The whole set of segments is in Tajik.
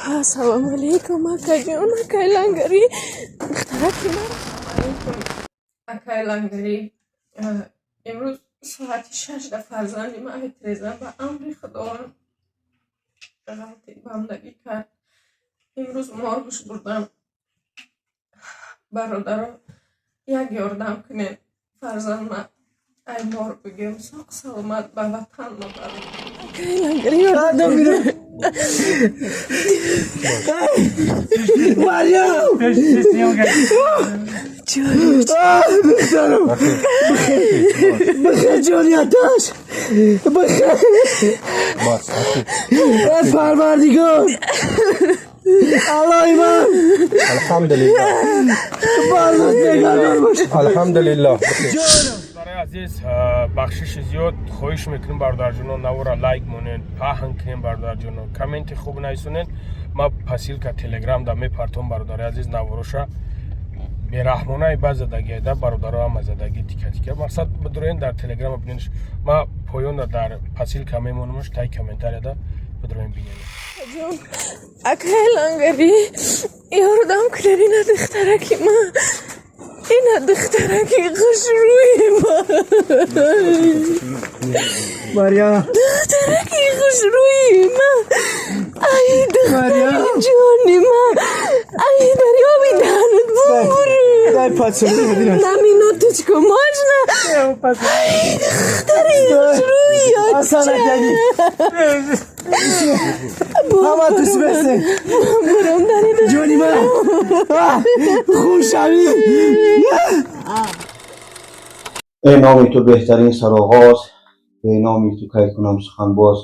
Ассалому алайкум, акаҷон, акай Лангарӣ. Духтараки ман. Акай Лангарӣ, имрӯз соати 6-да фарзанди ман Айтреза ба амри Худованд ғалти бандагӣ кард. Имрӯз моргш бурдам. Бародаро, як ёрдам кунед. Фарзанд ма ай морг бигем, соқ саломат ба ватан ма барам. Акай Лангарӣ, ёрдам. Марьям! Духтарам! Бихер, ҷони аташ! Бихер! Эй Парвардигор! Аллоҳи ман! Алҳамдулиллоҳ. Барлуд мегардон бош! Алҳамдулиллоҳ. Бародари азиз, бахшиши зиёд хоҳиш мекунем, бародарҷоно, навора лайк монед, паҳн кунем, бародарҷоно, комменти хуб нависонед. Ма по ссылка Телеграм да мепартом, бародари азиз, навороша. Бераҳмонаи ба задагӣ да бародаро, ҳама задагӣ тика тика. Мақсад, бидуроен дар Телеграма бинедш. Ма поёнда дар по ссылка мемонамаш, таи комментарияда бидуроен, бинед. Ҷон, акай Лангарӣ, ёрдам кунед. Ина духтараки ман, ина духтараки хушрӯи ман. Марьям! Духтараки хушрӯи ман, ай духтари ҷони ман, ай дарёби даҳанат бубуру. Дай поцелуй один раз. На минуточку, можно? Ай, духтари хушрӯи. Асан акаги! Ҳама тус бесе! Бурум дари. Ҷони ман! Хушавӣ! Эй номи ту беҳтарин сароғоз, бе номи ту кай кунам сухан боз.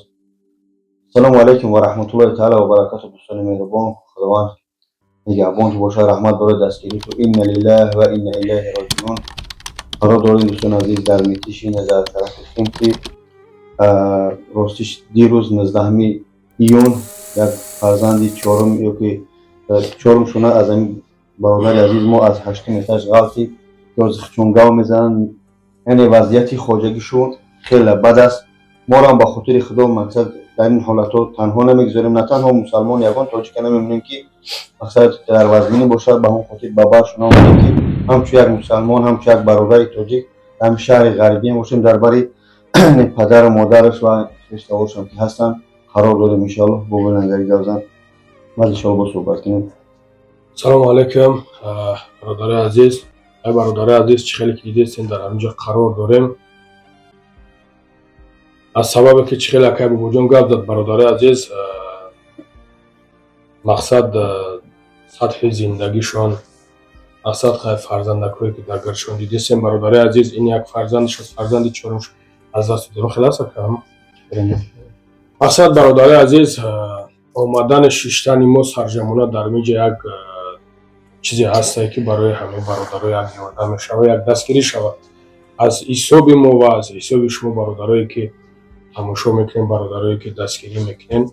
Ассалому алайкум ва раҳматуллоҳи таала ва баракату, дӯстони меҳрубон, Худованд нигаҳбонтон бошад, раҳмат барои дастгириту. Инна лиллаҳ ва инна илайҳи роҷиун. Қарор дорем, дӯстони азиз, дар Митишина, дар тарафи Химки. Ростиш, дирӯз, 19 июн, як фарзанди чорум ёки чорум шуна аз ҳамин бародари азиз мо аз ҳаштум этаж ғалтид, ёзихчун гав мезананд, яъне вазъияти хоҷагишон хеле бад аст. Моро ба хотири Худо, мақсад, дар ин ҳолатҳо танҳо намегузорем, на танҳо мусалмон, ягон тоҷика намемонем, ки мақсад дар вазминӣ бошад. Ба ҳамон хотир ба баршон омадем, ки ҳамчун як мусалмон, ҳамчун як бародари тоҷик дар ҳамин шаҳри ғарибиям бошем, дар бари падару модараш ва хештаворшон ки ҳастанд, қарор дорем. Иншоаллоҳ, бо Лангари гавзан, баъд иншоаллоҳ бо суҳбат кунем. Салому алайкум, бародари азиз. Ай бародари азиз, чӣ хеле ки дидестем, дар ҳаминҷо қарор дорем, аз сабабе ки чӣ хеле акай Бобоҷон гап зад, бародари азиз, мақсад, сатҳи зиндагишон, мақсад, хай, фарзандакҳое ки дар гиршон дидестем, бародари азиз, ин як фарзандаш аст, фарзанди чорумш аз даст додем. Хеле аст, акам. Мақсад, бародари азиз, омадани шиштани мо сарҷамона дар миҷа як чизе ҳастае, ки барои ҳамаи бародаро як ёрдам мешавад, як дастгирӣ шавад аз ҳисоби мо ва аз ҳисоби шумо, бародарое ки тамошо мекунем, бародарое ки дастгирӣ мекунем.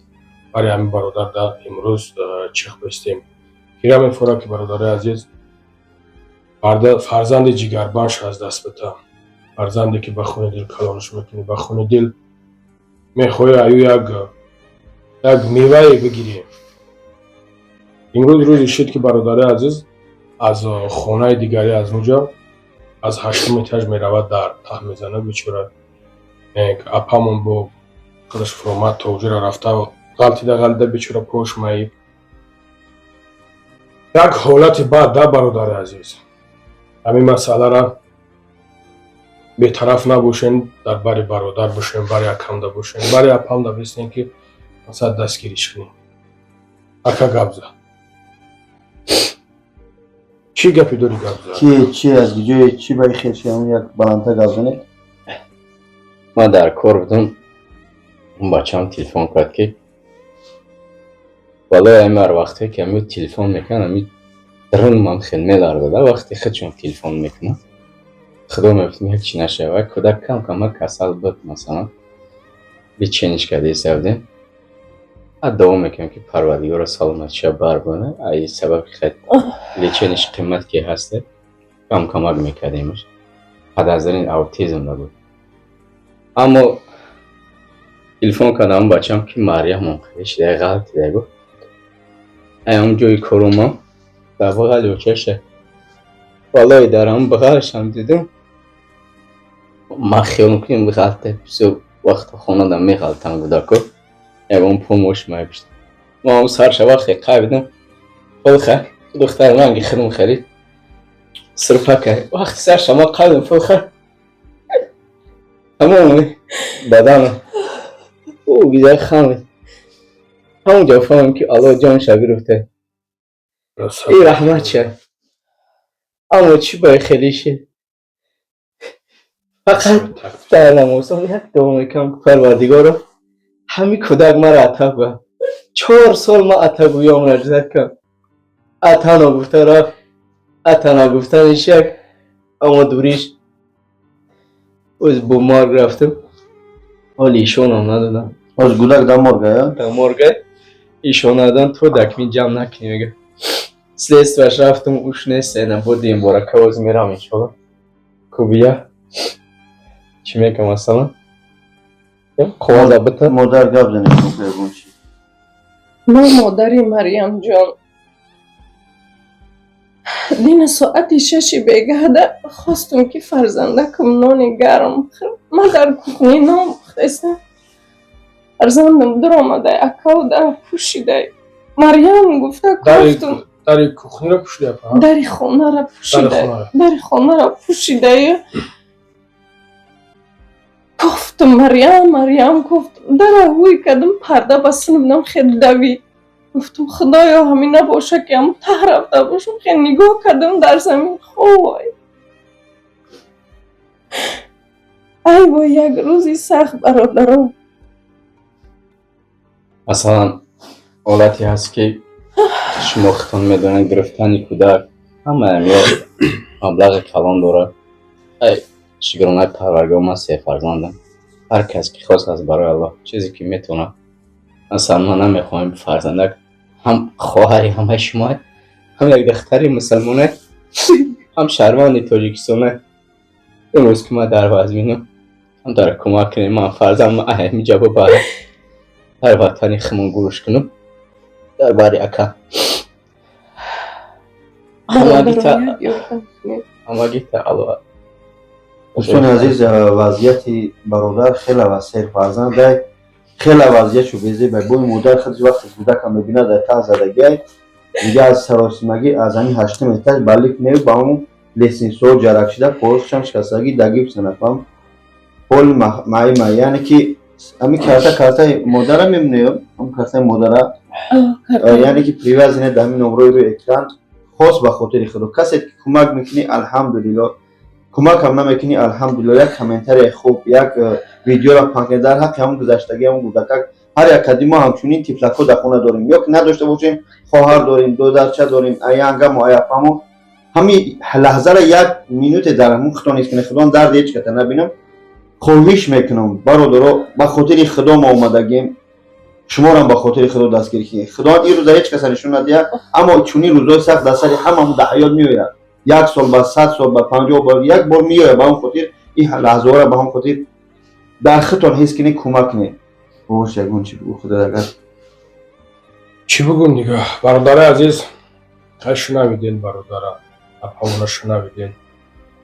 Барои ҳамин бародар да имрӯз чихбестем. Кира мефорад, ки, бародарои азиз, фарзанди ҷигарбандш аз даст бита, фарзанде ки ба хуни дил калонш мекунӣ, ба хуни дил мехоҳӣ аю як мевае бигирӣ. Имрӯз рӯзи шид, ки, бародари азиз, аз хонаи дигарӣ, аз онҷо аз ҳаштум этаж меравад, дар таҳ мезанад бечора. Апамон бо худаш фуромад, то уҷора рафта ғалтида, ғалтида, бечора пош маиб. Як ҳолати бад да, бародари азиз. Ҳамин масъалара бетараф набошен, дар бари бародар бошем, бари акамда бошем, бари апамда бистем, ки масалан дастгириш кунем. Ака, гап зад, чӣ гапе дорӣ, гап зад. Чи чи аз ҷои чи ба хел чи ҳамон як баландтар гап занед. Ман дар кор будам, он бачаам телефон кард, ки балои ҳами ҳар вақтое ки ҳами телефон мекунад, ҳами дарунман хел меларзада. Вақте худшон телефон мекунад, худо мегуфтам, як чи нашава. Кӯдак кам камак касал буд, масалан, лечение ш карда будем. Баъд дуо мекунем, ки Парвардигоро саломатиша барбона. Ай сабаби хел лечение ш қимат ки ҳаста, кам камак мекардемаш. Подозрение аутизм набуд. Аммо телефон кардам бачам, ки Марьям он хеле шида, ғалтида, гуфт. Ай ҷои корумам дар бағали очаша, валлоҳи, дар ҳамн бағалашам дидам. Ман хиёл мекунем, ғалта бисёр вақт хонадам меғалтам, кӯдако ягон помош мепишт. Ма ҳам сарша вақте қабидам, фолха духтари ранги худам харид сирпака. Вақти сарша ма қабидам, фолха тамоми баданам ӯ гиза хамид. Ҳамонҷо фаҳмам, ки Аллоҳ ҷонша гирифта. И раҳмат ша, аммо чӣ бояд хеле шид. Фақат дар намозон як дуо мекунам, Парвардигоро, ҳамин кӯдак мара ата гӯяд. 4 сол ман атагӯём раҷзат кардам, ата ногуфта рафт. Ата нагуфтаниш як, аммо дуриш оз бо марг рафтам, ҳоли ишонам надодам. Ҳоз гудак дар морга, я? Дар морга. Ишон надодам, то документ ҷамъ накунӣ, мега. Следствияш рафтам, уш нест. Ена бодим борака, оз мерам, иншолло, кубия чӣ мекам, масалан, қоғаза бита. Модар, гап занед, ягон чи. Ман модари Марьямҷон. Дина соати 6-и бегаҳда хостум, ки фарзандакам нони гарм бихӯрам. Ман дар кухни нон пухтастам. Фарзандам дуромадай, акав дара пӯшидай. Марьям гуфта кофтум. Дари кухниро пӯшидай? Дари хонара пӯшидай. Дари хонара пӯшидаю. Кофтум, Марьям, Марьям кофтум. Дара ҳуй кардам, парда басинам, хел давид. Гуфтум, худоё, ҳамин набоша, ки ҳам таҳ рафта бошам. Хел нигоҳ кардам, дар замин хой. Ай вой, як рӯзи сахт, бародаро. Масалан, ҳолате ҳаст, ки шумо худтон медонед, гирифтани кӯдак ҳамаам ё маблағи калон дорад. Ай шукронаи Парвардигор, ман се фарзандам. Ҳар кас ки хост, аз барои Аллоҳ чизе ки метавонад. Масалан, ман намехоҳам, фарзандак ҳам хоҳари ҳамаи шумо, ҳам як духтари мусалмоне, ҳам шаҳрванди Тоҷикистоне. Имрӯз ки ман дар вазминам, ҳам дар кӯмак кунем. Ман фарзанд ҳамиҷа бибарам, дар ватани худмон гӯш кунам, дар бари ака. Ҳамагита Аллоҳ. Дӯстони азиз, вазъияти бародар хеле васеъ, фарзандай хеле вазъиятшу безебай. Бои модар худаш вақте кӯдакам мебинад, дар таҳ задагиай, дига аз саросимагӣ аз ҳамин ҳаштум этаж ба лифт нею, ба ҳамун лестницаҳо ҷарак шида, поёшам шикастагӣ, да гипс нафам ҳоли маима. Яъне ки ҳамин карта, картаи модара мебинем, ҳамин картаи модара, яъне ки привязанный да ҳамин номрои рӯи экран. Хос ба хотири худо, касе ки кӯмак мекунӣ, алҳамдулилло, кӯмакам намекунӣ, алҳамдулилло, як комментарияи хуб, як видеоро паҳн кунед дар ҳаққи ҳамон гузаштагӣ ҳамон кӯдакак. Ҳар як кади мо ҳамчунин тифлакҳо дар хона дорем ё ки надошта бошем, хоҳар дорем, додарча дорем, аянгаму аяпамо. Ҳамин лаҳзара як минуте дар ҳамун худтон ҳис кунед. Худон дарди ҳеҷ ката набинам. Хоҳиш мекунам, бародаро, ба хотири худо мо омадагем, шуморам ба хотири худо дастгирӣ кунед. Худованд ин рӯза ҳеҷ каса нишон надиҳад, аммо чунин рӯзҳои сахт дар сари ҳамамон дар ҳаёт меояд. Як сол ба, 100 сол ба, 50 ба як бор меояд. Ба ҳамон хотир ин лаҳзаҳоро ба ҳамон хотир дар худтон ҳис кунед, кӯмак кунед. Бош, ягон чи бигӯ, худо агар. Чӣ бигӯм дига, бародари азиз? Хай, шунавиден, бародара, апамона шунавиден.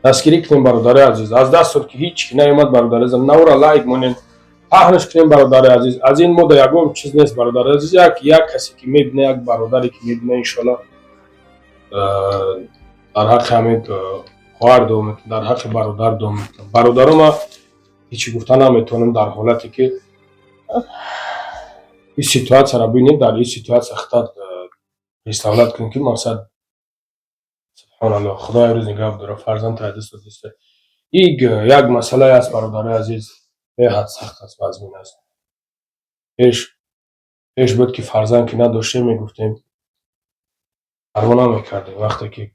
Дастгирӣ кунем, бародари азиз. Аз дастот ки ҳеҷ ки наёмад, бародари азиз, навра лайк монем, паҳнаш кунем, бародари азиз. Аз ин мода ягон чиз нест, бародари азиз. Як як касе ки мебина, як бародаре ки мебина, иншоалло, дар ҳаққи ҳамин хоҳар дуо мекунам, дар ҳаққи бародар дуо мекунам. Бародаро, ма ҳечи гуфта наметавонам. Дар ҳолате ки ин ситуатсияро бинем, дар ин ситуатсия худат представлять кунем, ки мақсад, субҳоналлоҳ, худоя, рӯз нигаҳ дора, фарзанд аз даст додиста. Иг як масъалае аст, бародарои азиз, беҳад сахт аст, вазмин аст. Пеш буд, ки фарзанд ки надоштем, мегуфтем, парво намекардем. Вақте ки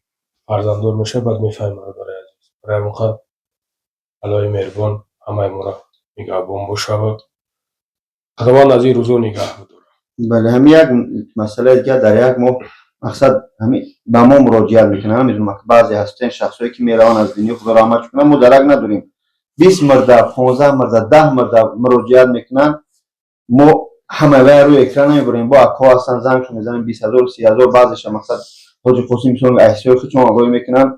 фарзанддор мешавӣ, баъд мефаҳмӣ, бародари азиз. Барои ҳамин қадр Аллоҳи меҳрубон ҳамаи моро нигаҳбон бошава, Худованд аз ин рӯзо нигаҳ бидорад. Бале, ҳамин як масъалаи дигар. Дар як моҳ, мақсад, ҳамин ба мо муроҷиат мекунанд. Намедонам, баъзе ҳастен шахсое ки мераванд, аз дунё, худо раҳмат кунанд, мо дарак надорем. 20 мирда, 15 мирда, 10 мирда муроҷиат мекунанд. Мо Ҳама вай рӯи экран намебурем. Бо акҳо ҳастанд, зангшо мезанем, 20 0, 30 0, баъзеша, мақсад, Ҳоҷи Қосим мисол эҳсиёи худшон огоҳӣ мекунанд.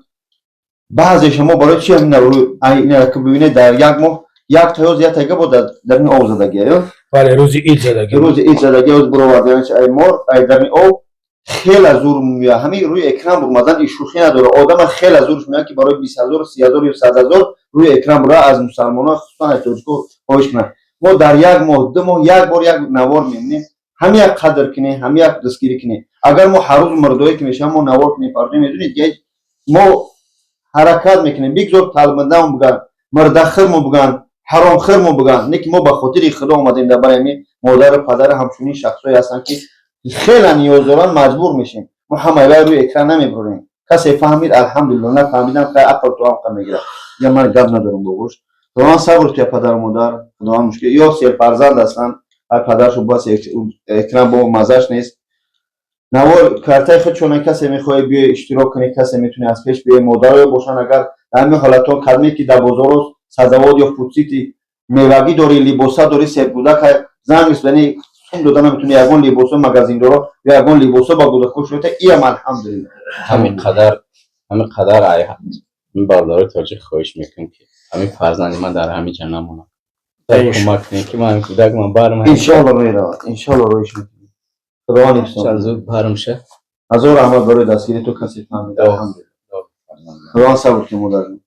Баъзеша мо барои чи ҳамина рӯи ина ки бибинед, дар як моҳ як таёз, як тайга бо дар ин об задагия ё? Бале, рӯзи ид задагӣ. Рӯзи ид задагия, оз буроварданаш ай мор ай дарни об хеле зур меояд. Ҳамин рӯи экран бурмадан и шӯхӣ надорад. Одама хеле зурш меояд, ки барои 20 0, 30 0 ё 100 0 рӯи экран бура, аз мусалмонон, хусусан аз тоҷико хоҳиш кунад. Мо дар як моҳ, 2 моҳ як бор як навор мемонем. Ҳами як қадр кунем, ҳами як дастгирӣ кунем. Агар мо ҳар рӯз мурдое ки мешавам, мо навор кунем, фарзо медонед, мо ҳаракат мекунем. Бигзор талмадамо буган, мурдахирмо буган, ҳаромхирмо буган, не ки мо ба хотири Худо омадем. Дар барои ҳамин модару падару ҳамчунин шахсҳое ҳастанд, ки хеле ниёз доранд, маҷбур мешем. Мо ҳамаи вай рӯи экран намебурем. Касе фаҳмид, алҳамдулилло, нафаҳмидам, хай, ақл то ҳам мегирад. Я ман гап надорам богӯш. Худованд сабр туя, падару модар. Худованд мушкил ё серфарзанд ҳастанд, ай падаршу бас экран бо маззаш нест. Навор картаи худшона касе мехоҳе биёй иштирок кунӣ, касе метавони аз пеш биёй. Модарое бошанд, агар дар ҳамин ҳолатҳо кадме ки дар бозоро сазавод ё футсити мевагӣ дорӣ, либоса дорӣ, серкӯдак занг яъне сум дода наметавони, ягон либосо магазиндоро ё ягон либосо ба кӯдакҳо шута, иам алҳамдулилла. Ҳамин қадар ай бародарои тоҷик хоҳиш мекунем, ки ҳамин фарзанди ман дар ҳамин ҷа намонад. Кӯмак кунем, ки ман кӯдак ман барм. Иншоалло меравад, иншоалло роҳиш мекунем. Худованд ҳифзон. Зуд барм ша. Ҳазор раҳмат барои дастгирӣ. Ту касе фаҳмид, алҳамдулилла. Худованд сабр ки, модарҷон.